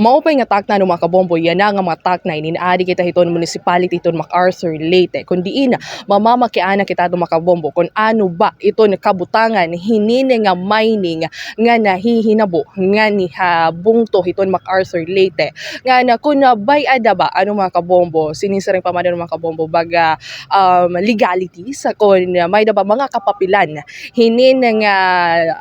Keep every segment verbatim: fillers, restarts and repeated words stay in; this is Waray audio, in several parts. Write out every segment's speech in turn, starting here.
Maupay nga takna, ano, mga kabombo, yana nga mga takna inin adi kita hiton municipality hiton MacArthur, Leyte. Kon diin mamamakiana kita, ano, mga kabombo, kon ano ba iton kabutangan hinin nga mining nga nahihinabo ngani ha bungto hiton MacArthur, Leyte. Ngan kon, ah, bay-ada ba, ano, mga kabombo, sini siring pa man, ano, mga kabombo, baga, um, legalities, kon, ah, may-ada ba mga kapapilan hinin nga,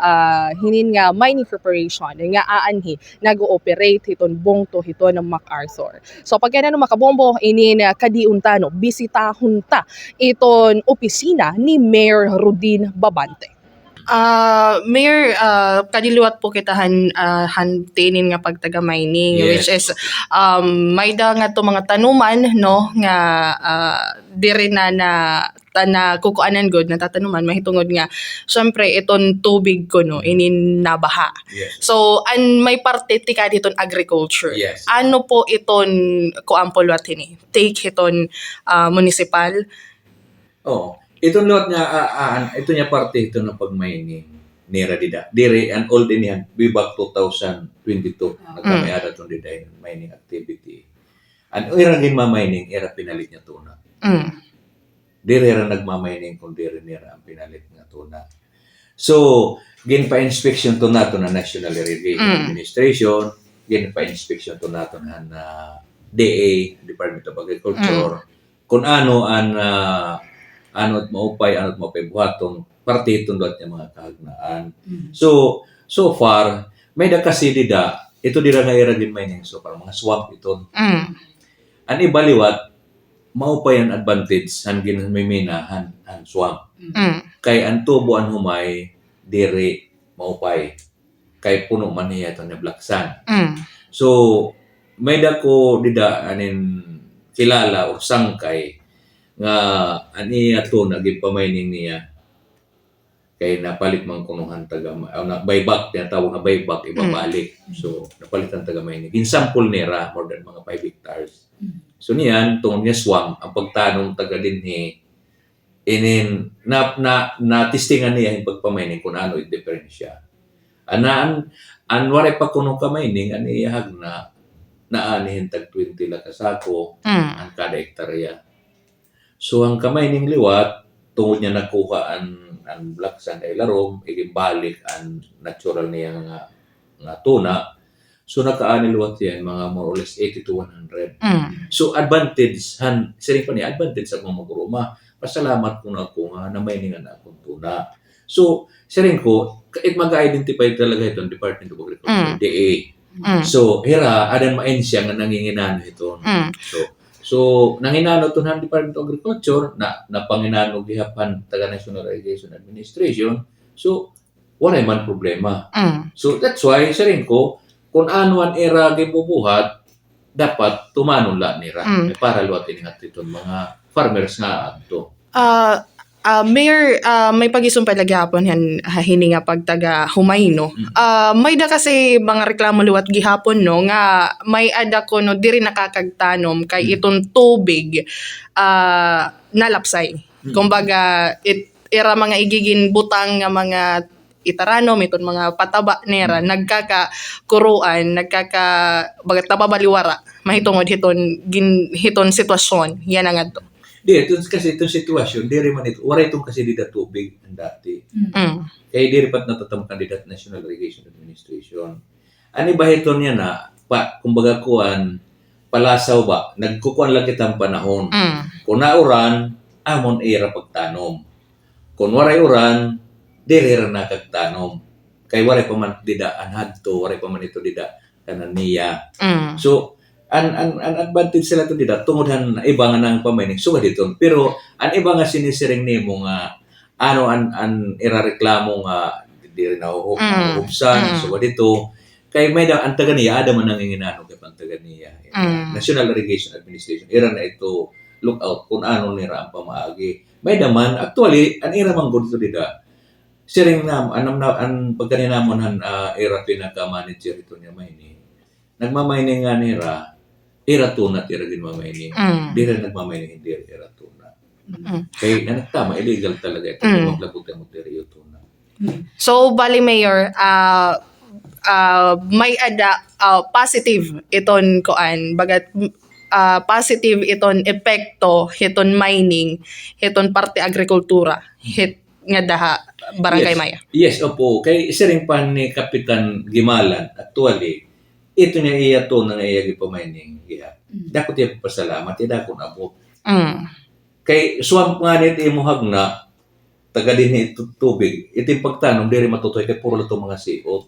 ah, hinin nga mining corporation nga aanhi nag-ooperate hiton bungto hiton MacArthur. So, pagkadto, ano, mga kabombo, inin, ah, kadiunta, no, bisitahon ta iton opisina ni Mayor Rodin Babante. Ah, Mayor, ah, kadi liwat po kita han, ah, han tinin nga pagtaga-mining, yes, which is, um, may-ada ngadto mga tanuman, no, nga, ah, diri na, na, ta-, nakukuanan gud, natatanuman, mahitungod nga, syempre, iton tubig kuno, inin nabaha. Yes. So, an may parte tikang hiton agriculture. Yes. Ano po iton kuan po liwat hini? Take hiton, ah, municipal? Oo. Iton liwat nga, ah, ah, iton nga parte hiton nga pag-mining nira dida. Diri, an old ini han, way back two thousand twenty-two, mm, nagkamay-ada iton dida hin mining activity. An ira ginma-mining, ira pinalit nga tuna. Mm. Diri hira nagma-mining kon diri nira an pinalit nga tuna. So, ginpa-inspection to naton han National Irrigation, mm, Administration, ginpa-inspection to naton han, ah, D A, Department of Agriculture, mm, kon ano an, ah, ano it maupay, ano it maupay buhaton, parte hiton liwat nga mga kahagnaan. Mm. So, so far, may-ada kasi dida, ito dida nga ira ginma-mining, so parang mga swamp iton. Mm. An iba liwat, maupay an advantage han ginmimina han, han swamp. Mm. Kay an tubo an humay diri maupay. Kay puno man hiya iton nga black sand. Mm. So, may-ada ko dida anin kilala or sangkay nga an iya tuna ginpa-mining niya. Kay napalit man kuno han taga, ah, na, buyback, tinatawag nga buyback, ibabalik. Mm. So, napalit han taga-mining. Ginsample nira, more than mga five hectares. Mm. So, niyan, tungod nga swamp, an pagtanom taga dinhi, inin, na, na, natistingan niya hin pagpa-mining kon ano it diperensya. An, an, an waray pa kuno ka-mining, an iya hagna, naanhi hin tag twenty la ka sako, mm, an kada hektarya. So, an ka-mining liwat, tungod nga nakuha an, an black sand ha ilarom, iginbalik an natural niya nga, nga tuna. So, nakaani liwat hiya mga more or less eighty to one hundred. Mm. So, advantage han, siring pa niya, advantage sa mga mag-uruma. Pasalamat kuno ako nga na-mining an akon tuna. So, siring ko, it mag-identify talaga hiton Department of Agriculture, mm, D A. Mm. So, hira, adan maensiya nga nanginginano hiton. Mm. So, so, nanginano iton han Department of Agriculture, na, napanginano gihap han taga National Irrigation Administration. So, waray man problema. Mm. So, that's why, siring ko, kon ano an ira ginbubuhat, dapat tumanon la nira. Mm. Kay para liwat ini ngadto hiton mga farmers nga adto. Ah, ah, Mayor, ah, may pag-isumpay la gihapon han, ha, hini nga pagtaga-humay, no? Mm. Ah, may-ada kasi mga reklamo liwat gihapon, no, nga may-ada kuno diri nakakagtanom kay, mm, iton tubig, ah, nalapsay. Mm. Kumbaga, it, ira mga igiginbutang nga mga itaranom, iton mga pataba nira, mm, nagkakakuroan, nagkaka-, baga, nababaliwara, mahitungod hiton gin-, hiton sitwasyon yana ngadto. Di, iton kasi, iton sitwasyon, diri man ito, waray iton kasi dida tubig an dati. Mm. Mm. Kay diri pa it natatamkan dida National Irrigation Administration. An iba hiton yana, pa, kumbaga kuan, palasaw ba, nagkukuan la kita han panahon. Mm. Kon nauran, amon ira pagtanom. Kon waray uran, diri hira nakagtanom. Kay waray pa man dida an hadto, waray pa man ito dida kanan niya. Mm. So, an, an, an advantage sila to dida, tungod han iba nga nangpa-mining, sugad hiton. Pero, an iba nga sinisiring nimo nga, ano, an, an ira reklamo nga, diri nahuhu-, mm, nahuhubsan, mm, sugad hito. Kay may-ada, an taga niya, ada man nanginginano kay an taga niya. Mm. National Irrigation Administration, ira na ito look out kon ano nira an pamaagi. May-ada man, actually, an ira man gud ito dida. Siring nam-, an, an, an pagkani namon han, ah, ira pinaka-manager ito niya mining. Nagma-mining ngani hira, ira tuna it ira ginma-mining. Mm. Diri nagma-mining, diri ira tuna. Mm. Kay, nanagtama, illegal talaga ito. Mm. Maglagot ka mo diri iyo tuna. Mm. So, bali, Mayor, ah, Ah, may-ada, ah, positive iton kuan, baga, ah, positive iton epekto hiton mining hiton parte agrikultura hit ngada ha Barangay Maya. Yes, opo. Kay siring pa ni Kapitan Gimalan, actually, ito nga iya tuna nga iya gipamining, iya. Dako it iya pasalamat, iya dako nga abot. Kay swamp ngani it imo hagna, taga dinhi it tubig. It im pagtanom, diri matutuhay kay puro la ito mga siot.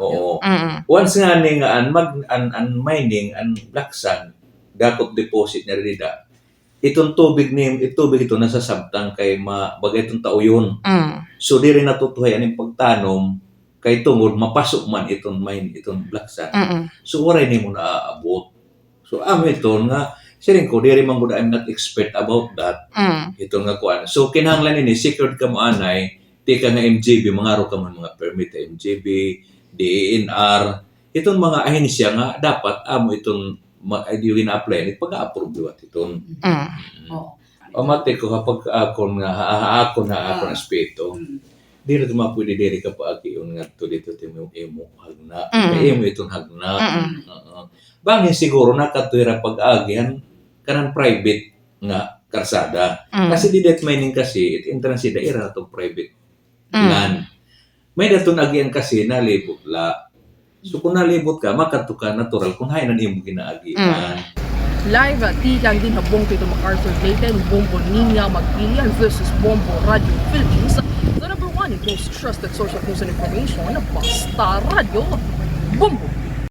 Oo. Once ngani nga an mag-, an, an mining, an black sand, dako it deposit niya dida. Iton tubig ni, it tubig ito nasasabtang kay ma-, baga iton tauyon. So, diri natutuhay an im pagtanom, kay tungod mapaso man iton mine, iton black sand. So, waray nimo naaabot. So, amo iton nga, siring ko, diri man gud, I'm not expert about that. Iton nga kuan. So, kinahanglan ini, secured kamo anay, tikang ha M G B, mangaro kamo mga permit ha M G B, D E N R, iton mga ahensya nga dapat amo iton ma-, ay, di gina-apply, pag-a-approve liwat iton. Oo. Pamati ko ha pag-akon nga, ha, ha akon, ha akon aspeto. Diri ito mapwede diri ka paagion ngadto didto it imo, imo hagna. Kay imo iton hagna. Oo. Bangin siguro nakadto hira pag-agi han kanan private nga karsada. Kasi dida it mining kasi, it entrance dida ira na iton private land. May-ada iton agian kasi nalibot la. So, kon nalibot ka, makadto ka natural kon hain an imo ginaagian. Live, ah, tikang dinhi ha bungto iton MacArthur, Leyte, Bombo Niña Magpilian versus Bombo Radio Philippines, the number one and most trusted source of news and information, Basta Radyo Bombo.